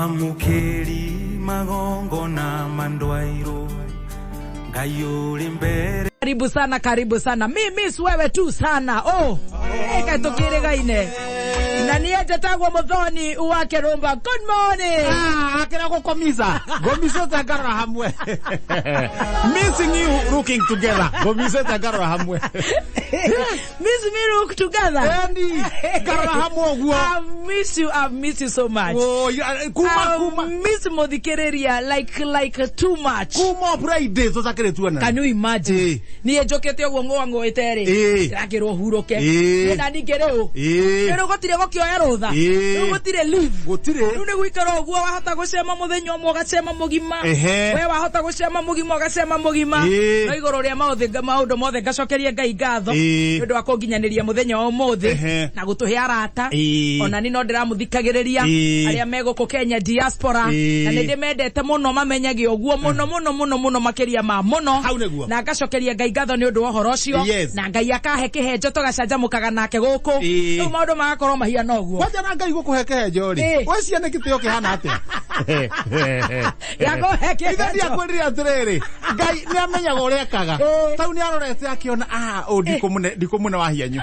Mwamũkĩri magongona mandwairwo Ngai ũrĩ mbere. Karibu sana, karibu sana. Mi miss wewe tu sana. Oh, eka tukirigaine. Na niĩ njĩtagwo Muthoni wa Kĩrũmba. Good morning. Ah, akira gukomisa ngomisete ngarora hamwe missing you looking together ngomisete ngarora hamwe. Miss me look together. Eni ngarora hamwe uguo. I miss you, I miss you so much. Oh, ya- kuma I kuma miss muthikĩrĩria like too much. kuma Friday tucakire tuona. Can you imagine? Ĩĩ. Niĩ njũkĩte ũguo ng'ũang'ũĩte rĩ. Ĩĩ. Ndĩrakĩrwo hurũke. Ĩĩ. Na ningĩ rĩu. Ĩĩ. Rĩu gũtirĩ gũkĩoya rũtha. Ĩĩ. Rĩu gũtirĩ leave. Gutire. Rĩu nĩ gũikara ũguo wahota gũcema mũthenya ũmwe ũgacema mũgima. Ehe. We wahota gũcema mũgima ũgacema mũgima. Ĩĩ. No igũrũ rĩa maũndũ mothe ngacokeria Ngai ngatho. Ĩĩ. Nĩ ũndũ wa kũnginyanĩria mũthenya wa ũmũthĩ. Ehe. Na gũtũhe arata. Ĩĩ. Ona ni no ndĩramũthikagĩrĩria. Ĩĩ. Arĩa me gũkũ Kenya diaspora. Ĩĩ. Na nĩ ndĩmendete mũno mamenyage ũguo mũno mũno mũno mũno makĩria ma mũno. Hau nĩguo. Na ngacokeria Ngai ngatho nĩ ũndũ wa ũhoro ũcio. Yes. Na Ngai akahe kĩhenjo tũgacanjamũkaga nake gũkũ. Ĩĩ. Rĩu maũndũ magakorwo mahiana ũguo. Kwanja na Ngai gukuhe kihenjo ri. Ĩĩ. We ciana gĩtĩo kĩhana atĩa? Gĩa kũhe Ithe kĩhenjo. ndiakwĩrire atĩrĩrĩ, Ngai nĩ amenyaga ũrĩa ekaga. Ĩĩ. Tau nĩ arorete akĩona ah ũũ ndikũmũne ndikũmũne wa hianyu.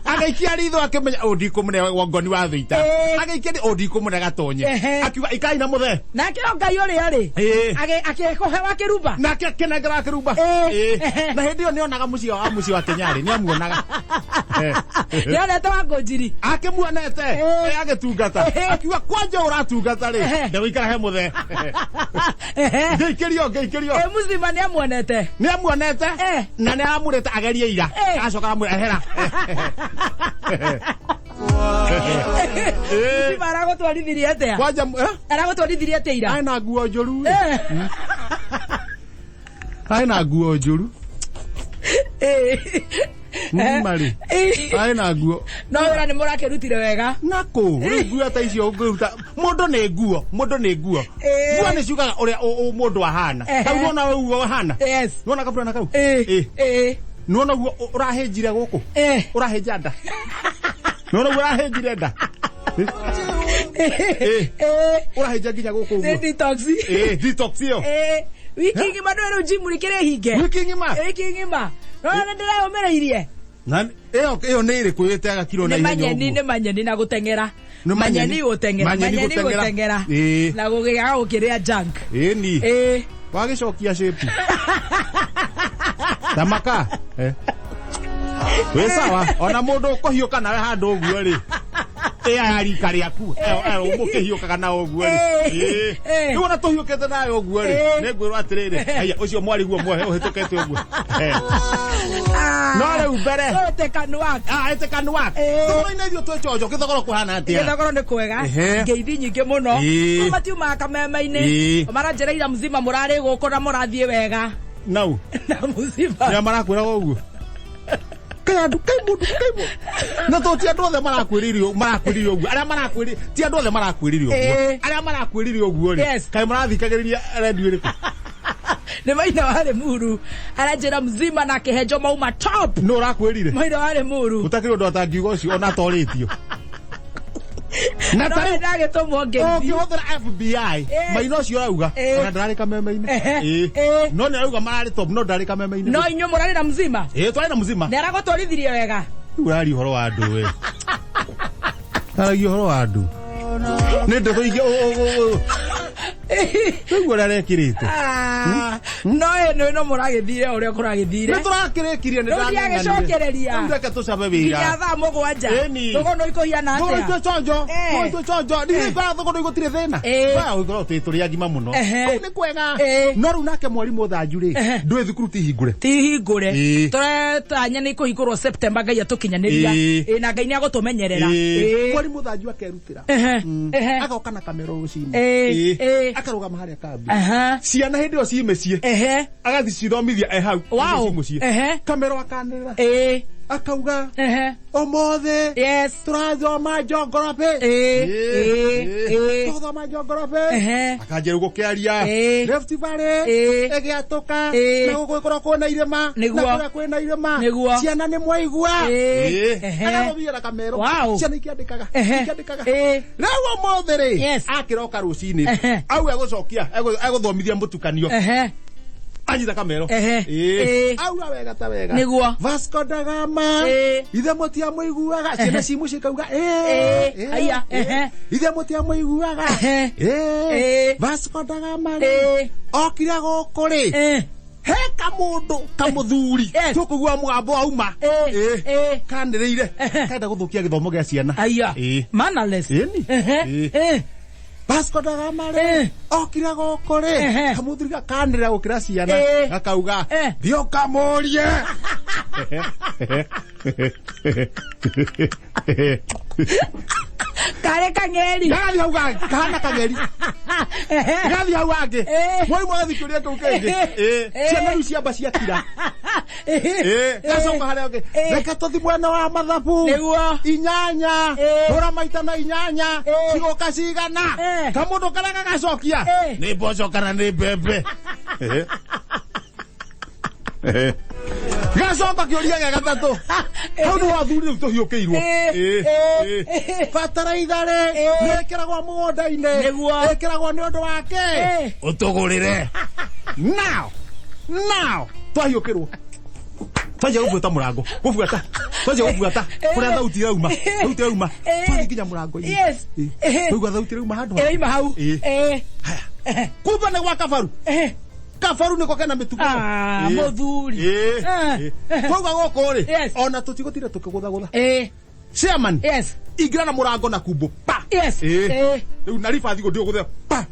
Agĩikia ritho akĩmenya ũũ ndikũmũne wa ngoni wa thũita. Ĩĩ. Agĩikia ũũ ndikũmũne gatonye. Ehe. Akiuga ikai na mũthee. Nake o Ngai ũrĩa rĩ. Ĩĩ. Akĩkũhe wa kĩrumba. Nake akĩnengera akĩrumba. Ĩĩ. Ĩĩ. Ehe. Na hĩndĩ ĩyo nĩ onaga mũciĩ wa mũciĩ wa Kenyarĩ nĩ amuonaga. Nĩonete wa ngũnjiri. Akĩmuonete Ĩĩ. ĩ agĩtungata. Ĩĩ. Akiuga kwanja ũratungata rĩ Ehe. ndegũikara he mũthee. Ehe. Ngĩikĩrio ngĩikĩrio. Ĩ mũcima nĩamuonete. Nĩ amuonete Eh. na nĩ aramũrĩte agerie ira. Eh. Acoka aramwĩra ehera. Mũcima aragũtwarithirie atĩa? Kwanja eh? Aragũtwarithirie atĩa ira? Arĩ na nguo njũru. Eh. Arĩ na nguo njũru. Ĩ. Mũgima rĩ. Ĩ. Arĩ na nguo. No wĩra nĩ mũrakĩrutire wega. Nakũ rĩu nguo ta icio ũngĩruta mũndũ nĩ nguo mũndũ nĩ nguo. Ĩĩ. Nguo nĩ ciugaga ũrĩa mũndũ ahana. Ehe. Kau nĩwona ũguo ahana. Yes. Nĩwona kaburana kau? Ĩ. Ĩ. Ĩ. Nĩwona ũguo ũrahĩnjire gũkũ? Ĩ. Ũrahĩnja nda. Nĩwona ũguo ũrahĩnjire nda? Ĩ. Ĩ. Ũrahĩnja nginya gũkũ Nĩ ũguo. detox. Ĩ, detox ĩyo. Ĩ. Wiki ng'ima ndũĩ rĩu gym rĩkĩrĩ hinge. Wiki ng'ima? Wiki ng'ima. Nona nĩ ndĩreyũmĩrĩirie. Na ĩyo ĩyo nĩ ĩrĩkũ ĩteaga kiro na Nĩ ihenya manyeni ũguo? nĩ manyeni na gũteng'era. Nĩ manyeni. Manyeni gũteng'era. Manyeni Manyeni gũteng'era. gũteng'era. Ĩ. Na gũgĩaga gũkĩrĩa junk. Ĩni. Ĩ. Wagĩcokia shape. Tamaka. Eh. Wĩ sawa ona mũndũ ũkũhiũka nawe handũ ũguo rĩ ĩ aya rika rĩaku mũkĩhiũkaga nao ũguo rĩ Ĩ. Ĩ. rĩu ona tũhiũkĩte nawe ũguo rĩ Ĩ. nĩ ngwĩrwo atĩrĩrĩ aya ũcio mwarĩ guo muohe ũhĩtũkĩte ũguo Eh. No rĩu mbere Ĩte kanua. Ah, ĩte kanua. Ĩ. Thogoro-inĩ ithuĩ twĩ chonjo gĩthogoro kũhana atĩa? Gĩthogoro nĩ kwega. Ehe. Ngeithi nyingĩ mũno. Ĩ. Matiumaga kameme-inĩ. Ĩ. Maranjĩra ira mzima mũrarĩ gũkũ na mũrathiĩ wega. Nau. Na mũcima. Nĩa marakwĩraga ũguo? Kaĩ andũ kaĩ mũndũ kaĩ mũndũ. Na to ti andũ othe marakwĩrire marakwĩrire ũguo. Arĩa marakwĩrire ti andũ othe marakwĩrire ũguo. Ĩ. Arĩa marakwĩrire ũguo rĩ. Yes. Kaĩ mũrathikagĩrĩria redio ĩrĩkũ? Nĩ maina wa Limuru. Aranjĩra mzima na kĩhenjo mauma top. Nũ ũrakwĩrire? Maina wa Limuru. Gũtakĩrĩ ũndũ atangiuga ũcio ona atorĩtio. Na No tarĩu ndagĩtũmwo ngeithi. ũngĩhũthĩra FBI Ĩ. maina ũcio ũrauga Ĩ. ona ndararĩ kameme-inĩ. Ehe. Ĩ. Ĩ. No nĩ arauga mararĩ top no ndarĩ kameme-inĩ. No inyuĩ mũrarĩ na mzima. Ĩ twarĩ na mzima. Nĩ aragũtwarithirie wega. Rĩu ũraria ũhoro wa andũ we. Aragia ũhoro wa andũ. Nĩ ndeto ingĩ rĩu ũrĩa arekĩrĩte. Ah, no ĩno ĩno mũragĩthire ũrĩa kũragĩthire. Nĩ tũrakĩrĩkirie nĩ Rĩu ndiagĩcokereria. Rĩu reke tũcabe Nginya wĩra. thaa mũgwanja. Ĩni. Thũgũnũ ikũhiana Thogoro atĩa? itwe chonjo. Eh. Thogoro itwe chonjo. Ndirĩ ngora thogoro igũtirĩ thĩna. Eh. Wa ũgoro twĩ tũrĩ agima mũno. Ehe. Kũu nĩ kwega. Eh. No rĩu nake mwarimũ Thanju rĩ, Ehe. ndũĩ thukuru ti hingũre. Ti hingũre. Ĩĩ. Tũretanya nĩ ikũhingũrwo September Ngai atũkinyanĩria. Ĩĩ. Ĩĩ, na Ngai nĩ agũtũmenyerera. Ĩĩ. Ĩĩ. Mwarimũ Thanju akerutĩra. Ehe. Ehe. Agoka na kamera rũcinĩ. Ĩĩ. Ĩĩ. Ĩĩ. Akarũgama harĩa kambi. Aha. Ciana hĩndĩ ĩyo ciĩ mĩciĩ. Ehe. Agathi cithomithia e hau. Wow. Ciĩ mũciĩ. Ehe. Kamera akanĩrĩra. Ĩĩ. Akauga Ehe. ũmũthĩ Yes. tũrathoma geography. Ĩĩ, ĩĩ, ĩĩ. Tũthoma geography. Ehe. Akanjĩra gũkĩaria. Ĩĩ. Rift Valley Ĩĩ. ĩgĩatũka. Ĩĩ. Na gũkũ gũkorwo kwĩna irĩma. Nĩguo. Na kũrĩa kwĩna irĩma. Nĩguo. Ciana nĩ mwaigua. Ĩĩ. Ehe. Agathomithia na kamero. Wow. Ciana ikĩandĩkaga. Ehe. Ikĩandĩkaga. Ĩĩ. Rĩu ũmũthĩ rĩ. Yes. Akĩroka rũcinĩ. Ehe. Au egũcokia egũthomithia mũtukanio. Ehe. Anyita kamero. Ehe. Ĩĩ. Ĩĩ. Auga wega ta wega. Nĩguo. Vasco da Gama. Ĩĩ. Ithe mũtiamũiguaga. Ciana ci mũciĩ kauga. Ĩĩ. Ĩĩ. Aya. Ĩĩ. Ehe. Ithe mũtiamũiguaga. Ehe. Ĩĩ. Ĩĩ. Vasco da Gama rĩ. Ĩĩ. Okire gũkũ rĩ. Ĩĩ. He kamũndũ kamũthuri. Yes. Tũkũigua mũgambo wauma. Ĩĩ. Ĩĩ. Ĩĩ. Kanĩrĩire. Ehe. Kenda gũthũkia gĩthomo gĩa ciana. Aya. Ĩĩ. Mannerless. Ĩni. Ehe. Ĩĩ. Ĩĩ. Vasco da Gama rĩ. Ĩĩ. Okire gũkũ rĩ. Ehe. Kamũthuri gakanĩrĩra gũkĩra ciana. Ĩĩ. Gakauga. Eh. Thiĩ ũkamũrie. Karĩ kang'eri. Gagathiĩ hau kahana kang'eri. Ehe. Gathiĩ hau hangĩ. Ĩĩ. Mwarimũ agathiĩ kĩũria kĩu kĩngĩ. Ĩĩ. Ĩĩ. Ciana rĩu ciamba ciakira. Ĩĩ. Ĩĩ. Gacoka harĩa ũngĩ. Ĩĩ. Reke tũthiĩ mwena wa mathabu. Nĩguo. Inyanya. Ĩĩ. Hũra maita na inyanya. Ĩĩ. Cigoka cigana. Ĩĩ. Kamũndũ karĩa gagacokia. Ĩĩ. Nĩ mboco kana nĩ mbembe. Gacoka kĩũria gĩa gatatũ. Hau nĩho athuri rĩu tũhiũkĩirwo. Ĩĩ. Ĩĩ. Ĩĩ. Ĩĩ. Bataraitha rĩ Ĩĩ. nĩ ĩkĩragwo mũgũnda-inĩ. Nĩguo. Ĩkĩragwo nĩ ũndũ wa kĩ? Ĩĩ. Ũtũgũrĩre. Now. Now. Twahiũkĩrwo. Twanjia gũbuata mũrango. Gũbuata. Twanjia gũbuata. Kũrĩa thauti ĩrauma. Thauti ĩrauma. Ĩĩ. Twathiĩ nginya mũrango-inĩ. Yes. Ĩĩ. Ĩĩ. Twaigua thauti ĩrauma handũ. Ĩrauma hau. Ĩĩ. Ĩĩ. Haya. Kumbe nĩ gwa kabaru. Ehe. Kabaru nĩko kena mĩtugo. Ah, Ĩĩ. mũthuri. Ĩĩ. Eh. Ĩĩ. Twauga gũkũ rĩ. Yes. Ona tũtigũtinda tũkĩgũthagũtha. Ĩĩ. Chairman. Yes. Ingĩra na mũrango na kumbo. Pa. Yes. Ĩĩ. Ĩĩ. Rĩu na ribathi gũthiĩ gũthea. Pa.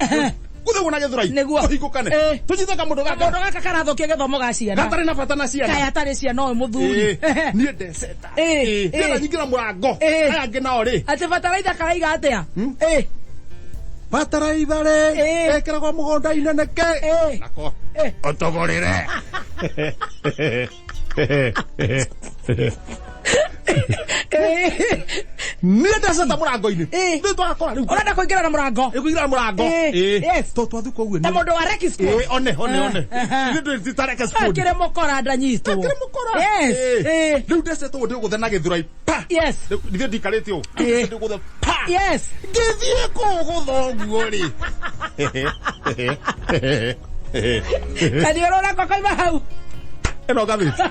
Gũthegwo na gĩthũrai. Nĩguo. Kũhingũkane. Ĩĩ. Tũnyite kamũndũ gaka. Kaũndũ gaka karathũkia gĩthomo ga ciana. Gatarĩ na bata na ciana. Kaĩ atarĩ ciana ũyũ mũthuri. Ĩĩ. Niĩ ndeceta. Ĩĩ. Ĩĩ. Niĩ nyingĩra mũrango. Ĩĩ. Aya angĩ nao rĩ. Atĩ bataraitha karaiga atĩa? Ĩĩ. Bataraitha rĩ. Ĩĩ. Ĩkĩragwo mũgũnda-inĩ nĩkĩ? Ĩĩ. Nako. Ĩĩ. Ũtũgũrĩre. Ĩĩ. Niĩ ndeceta mũrango-inĩ. Ĩĩ. Nĩ twakora rĩu. Ũrenda kũingĩra na mũrango. Ĩkũingĩra mũrango. Ĩĩ. Ĩĩ. Yes. To twathiĩ kwa ũguo Ta nĩ. mũndũ wa Reki Squad. Ĩĩ, one, one, one. Aha. Ithuĩ ndũrĩ tareke squad. Akĩrĩ mũkora ndanyitwo. Akĩrĩ mũkora. Yes. Ĩĩ. Ĩĩ. Rĩu ndeceta ũguo ndĩgũthe na gĩthũrai. Pa. Yes. Rĩu ithuĩ ndikarĩte ũũ. Ĩĩ. Ndĩgũthe pa. Yes. Ngĩthiĩ kũgũtha ũguo rĩ. Kaniũrũ nako koima hau. Ĩno ngathĩti.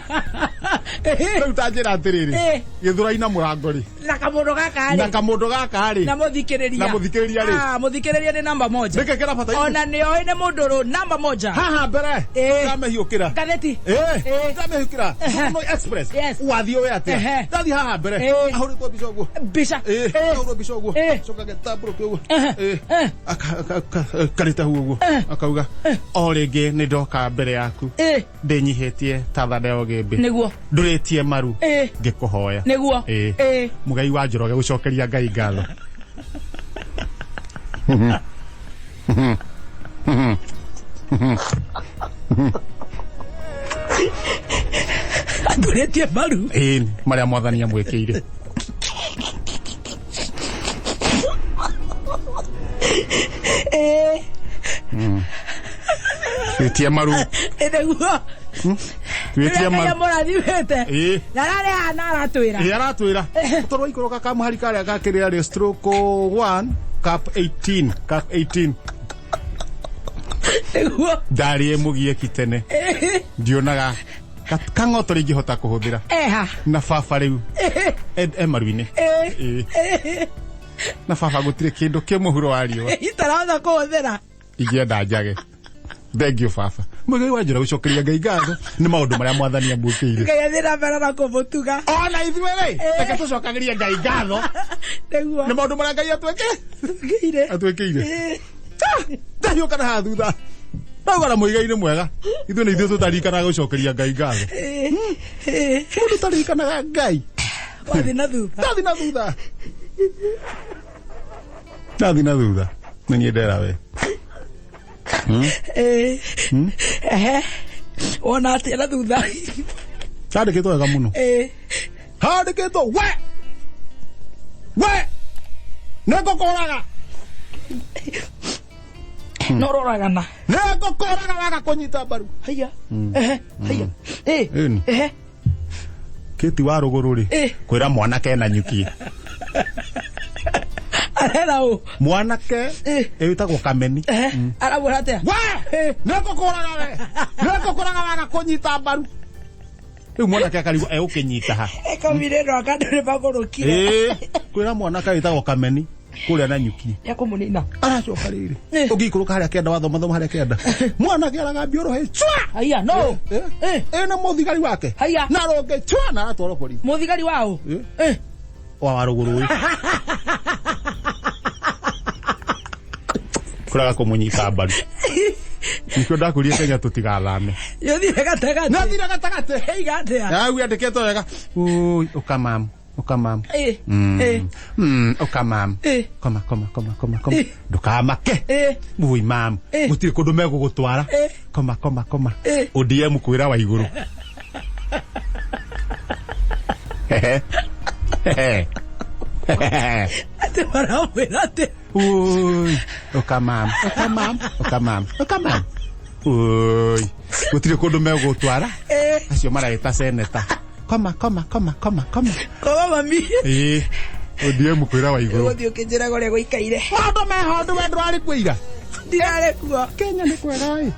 Rĩu ta njĩra atĩrĩrĩ. Ĩĩ. Gĩthũrai na mũrango rĩ. Na kamũndũ gaka Na rĩ. kamũndũ gaka rĩ. Na mũthikĩrĩria. Na mũthikĩrĩria rĩ. Ah, mũthikĩrĩria nĩ namba moja. Nĩkĩ kĩrabata Ona nĩ oĩ nĩ mũndũ rũ namba moja. Haha mbere. Ĩĩ. Ndamĩhiũkĩra. Ngathĩti. Ĩĩ. Ĩĩ. Ndamĩhiũkĩra. Mũno Express. Yes. Wathiĩ ũĩ atĩa. Ehe. Ndathiĩ haha mbere. Ĩĩ. Ahũrĩtwo mbica ũguo. Mbica. Ĩĩ. Ĩĩ. Ahũrwo mbica ũguo. Ĩĩ. Coka gĩtambũrũke ũguo. Ehe. Ĩĩ. Ehe. Karĩte hau ũguo. Akauga o rĩngĩ nĩ ndoka mbere yaku. Ĩĩ. Ndĩnyihĩtie ta thanda ya ũgĩmbĩ. Nĩguo. Ndũrĩtie maru. Ĩĩ. Ngĩkũhoya. Nĩguo. Ĩĩ. Ĩĩ. Mũgai wa Njoroge gũcokeria Ngai ngatho. Andũrĩtie maru. Ĩĩ marĩa mwathani amwĩkĩire. Ĩĩ. Twĩtie maru. Ĩ nĩguo. Twĩtie Rĩrĩa Ngai maru. amũrathimĩte. Ĩĩ. Na ararĩ haha na aratwĩra. Ĩĩ aratwĩra. Tondũ waikũrũka kamũhari karĩa gakĩrĩa rĩ stroke 1 cap 18 cap 18 Nĩguo. ndarĩ mũgiĩki tene ndionaga kang'oto rĩngĩhota kũhũthĩra Eha. na baba rĩu e maru-inĩ Ĩĩ. Ĩĩ. Na baba gũtirĩ kĩndũ kĩ mũhuro wa riũa Itarahota kũhũthĩra. ingĩenda njage. Thank you baba. Mũigai wa Njoroge gũcokeria Ngai ngatho nĩ maũndũ marĩa mwathani amwĩkĩire. Ngai athiĩ na mbere na kũmũtuga. Ona ithuĩ rĩ, reke tũcokagĩrie Ngai ngatho Nĩguo. nĩ maũndũ marĩa Ngai atwĩkĩire. Atwĩkĩire. Atwĩkĩire. Ĩĩ. Ndahiũka na haha thutha. Ndauga na mũigai nĩ mwega. Ithuĩ nĩ ithuĩ tũtaririkanaga gũcokeria Ngai ngatho. Ĩĩ. Ĩĩ. Mũndũ ũtaririkanaga Ngai. Wathiĩ na thutha. Ndathi na thutha. Ndathi na thutha. Nĩ niĩ ndera we. Ĩĩ. Ehe. Wona atĩa na thutha. Yandĩkĩtwo wega mũno. Ĩĩ. Handĩkĩtwo we we nĩngũkũraga. No roragana. Nĩngũkũraga waga kũnyita mbaru. Haya. Ehe. Haya. Eh. Ĩni. Ehe. Kĩti wa rũgũrũ rĩ kwĩra mwanake na nyuki. Arera ũ? Mwanake ĩtagwo Kameni. Ehe. Aramwĩra atĩa? We nĩngũkũraga, we nĩngũkũraga waga kũnyita mbaru. Rĩu mwanake akarigwo egũkĩnyita ha. Ekomire no akandũ nĩ magũrũkire. Ĩĩ, kwĩra mwanake wĩtagwo Kameni kũrĩa na nyuki. Nĩekũmũnina. Aracoka rĩrĩ ũngĩikũrũka harĩa kenda wathoma thoma harĩa kenda mwanake aragambia ũrũhĩ cwa. Haya no. Ĩ na mũthigari wake. Haya. Na rũngĩ cwa na aratwarwo borithi. Mũthigari wao? Eh. Wa warũgũrũ ũyũ kũraga kũmũnyita mbaru, nikĩo ndakwĩrire Kenya tũtigathame. Yothire gatagatĩ. Nathire gatagatĩ. Ĩiga atĩa? Au yandĩkĩtwo wega. Ui, ũka mam, ũka mam. Ũka mam. Koma, koma, koma, koma, koma. Ndũkamake. Ui mam. Gũtirĩ kũndũ megũgũtwara. Koma, koma, koma. ODM kwĩra wa igũrũ. Hehe. Hehe. Hehe. Atĩ maramwĩra atĩ? Ui, ũka mam, ũka mam, ũka mam, ũka mam. Ui, gũtirĩ kũndũ megũgũtwara. Acio maragĩta seneta. Koma, koma, koma, koma, koma. Koma mami. Ĩĩ, ODM kwĩra wa igũrũ. Ũgũthiĩ ũkĩnjĩraga ũrĩa gũikaire. Maũndũ meho ndũ we ndũrarĩ kuo ira. Ndirarĩ kuo. Kenya nĩ kwega ĩ.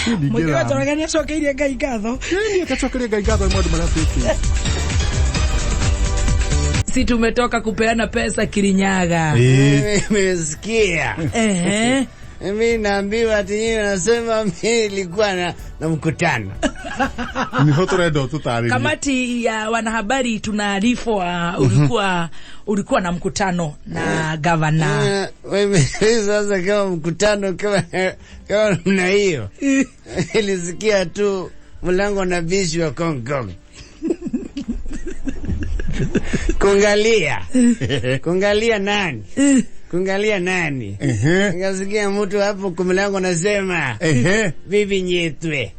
Mũingĩ wa Njoroge nĩacokeirie Ngai ngatho. Niĩ ngacokeria Ngai ngatho nĩ maũndũ marĩa twĩkĩte. Si tumetoka kupeana pesa Kirinyaga. Nimesikia. Ehe. Mimi naambiwa ati nyinyi nasema mimi nilikuwa na mkutano. Niho tũrenda ũtũtarĩrie. Kamati ya wanahabari tunaarifu ulikuwa na mkutano na gavana. Mimi sasa kama mkutano kama namna hiyo. Nilisikia tu mlango na bishi wa Kong Kong. Kungalia. Kungalia nani? Kungalia nani? Nikasikia mtu hapo kwa mlango nasema bibi nyetwe.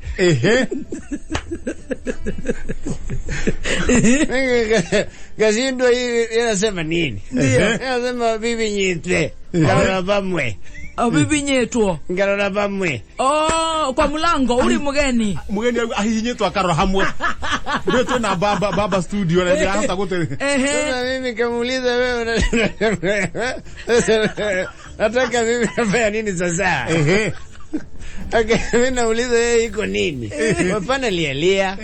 Kashindwa hivi anasema nini? Anasema bibi nyetwe. Ngarora pamwe. Oh, bibi nyetwo. Ngarora pamwe. Oh, kwa mlango uri mgeni. Mũgeni ahihinyĩtwo akarora hamwe. Rĩu twĩna baba baba studio na ndĩrahota gũtĩ. Sasa mimi kamuuliza wewe nataka mimi nafanya nini sasa? Okay, mimi nauliza yeye iko nini? Hapana lialia.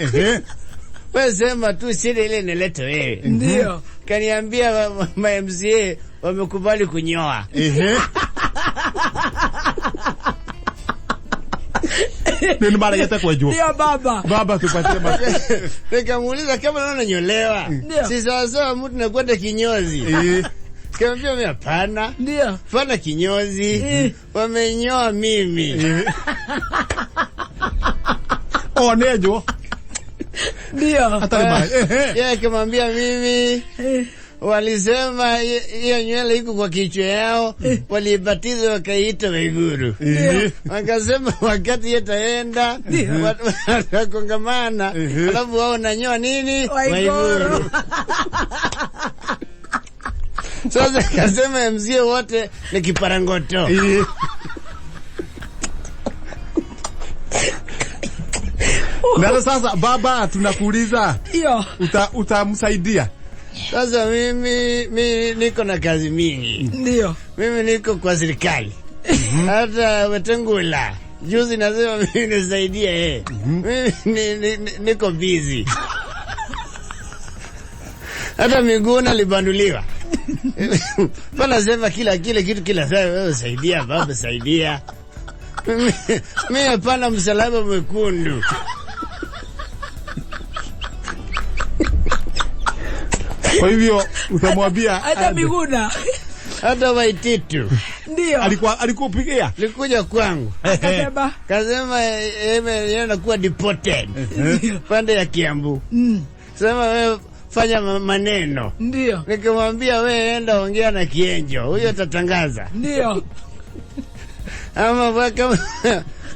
Wewe sema tu shida ile inaleta wewe. Ndio. Kaniambia ma MCA wamekubali kunyoa. Nĩ maregete kwenjwo. Ndio baba. Baba tupatie ma. Nikamuuliza kama naona nyolewa. Ndio. Si sawa sawa mtu nakwenda kinyozi. Kaambia mimi hapana. Ndio. Hapana kinyozi. Wamenyoa mimi. O nĩ enjwo. Ndio. Hatarĩ maĩ. Yeye akamwambia mimi walisema hiyo nywele iko kwa kichwa yao, waliibatiza wakaiita Waiguru. Wakasema wakati yetaenda watakongamana, alafu wao nanyoa nini Waiguru. Sasa akasema MCA wote ni kiparangoto. Na sasa baba tunakuuliza Ndio. Utamsaidia? Sasa mimi niko na kazi mingi. Ndio. Mimi niko kwa serikali. Hata Wetangula juzi nasema mimi nisaidia yeye. Mimi niko busy. Hata miguu libanduliwa. Pana sema kila kile kitu kila saa wewe saidia baba saidia. Mimi hapana msalaba mwekundu. Kwa hivyo utamwambia Hata Miguna. Hata Waititu Ndio. Alikuwa alikupigia? Likuja kwangu. Akasema Kasema yeye anakuwa deported. Pande ya Kiambu. Sema wewe fanya maneno. Ndio. Nikamwambia wewe enda ongea na Kienjo, huyo atatangaza. Ndio. Ama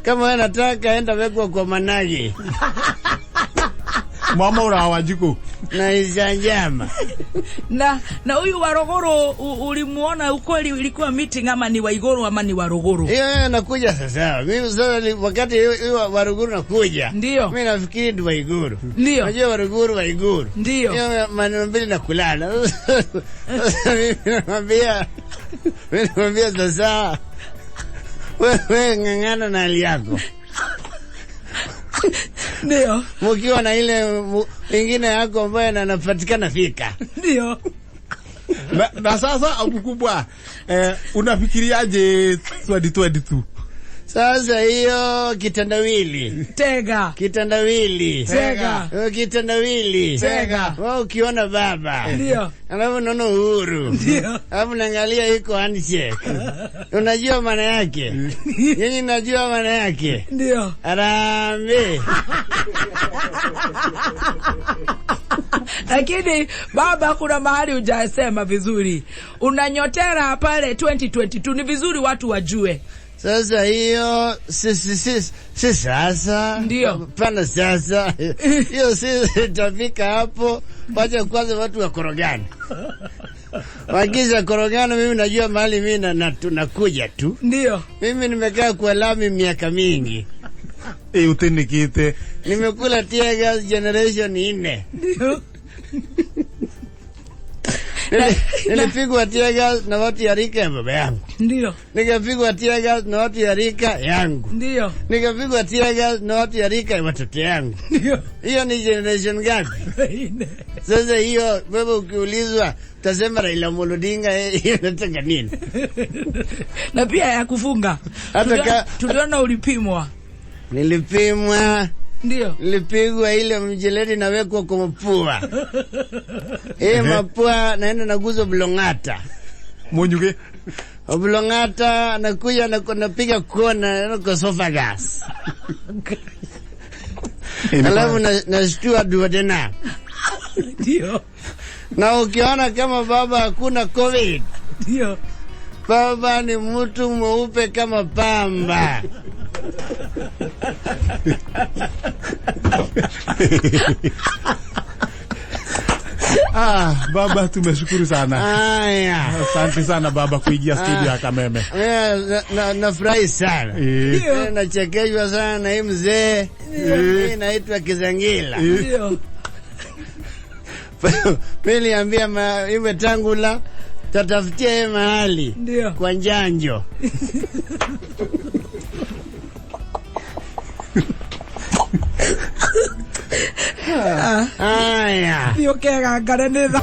kama wewe nataka enda wekwa kwa Managi. Mama ura Wanjiku. Na isanjama. Na huyu wa Rogoro ulimuona ukweli ilikuwa meeting ama ni wa Igoro ama ni wa Rogoro? Hiyo hiyo nakuja sasa. Mimi sasa wakati hiyo Waruguru nakuja. Ndio. Mimi nafikiri ni Waiguru. Ndio. Unajua Waruguru Waiguru. Ndio. Hiyo maneno mbili na kulala. Sasa mimi namwambia sasa wewe ng'ang'ana na hali yako. Ndio. Mkiwa na ile ingine yako ambayo anapatikana fika. Ndio. Na sasa mkubwa, unafikiriaje 2022? Sasa hiyo kitendawili. Tega. Kitendawili. Tega. Kitendawili. Tega. Wewe ukiona baba. Ndio. Alafu unaona Uhuru. Ndio. Alafu naangalia iko handshake. Unajua maana yake? Nyinyi najua maana yake. Ndio. Harambee. Lakini baba, kuna mahali hujasema vizuri. Unanyotera pale 2022 ni vizuri watu wajue. Sasa hiyo si sasa. Ndio. Pana sasa. Hiyo si itafika hapo. Wacha kwanza watu wakorogane. Wakisha korogana, mimi najua mahali mimi nakuja tu. Ndio. Mimi nimekaa kwa lami miaka mingi. Utinikite. Nimekula tear gas generation 4. Ndio. Nilipigwa tear gas na watu ya rika ya baba yangu. Ndio. Nikapigwa tear gas na watu ya rika yangu. Ndio. Nikapigwa tear gas na watu ya rika ya watoto yangu. Ndio. Hiyo ni generation ngapi? Sasa hiyo wewe ukiulizwa utasema Raila Amolo Odinga, hiyo nataka nini? Na pia ya kufunga. Hata Tuliona ulipimwa. Nilipimwa. Ndio. Nilipigwa ile mjeledi nawekwa kwa mapua. Mapua naenda naguza oblongata. Munyuge. Oblongata nakuja na napiga kona na kwa esophagus. Alafu nashtua duodena. Ndio. Na ukiona kama baba hakuna COVID. Ndio. Baba ni mtu mweupe kama pamba. Ah, baba tumeshukuru sana. Aya. Asante sana baba kuingia studio ya Kameme. Nafurahi sana. Nachekeshwa sana na hii mzee. Hii inaitwa Kizangila. Ndio. Mimi niliambia iwe tangula tatafutia yeye mahali Ndio. kwa njanjo. Aya. Ndio kega ngare nĩ tha.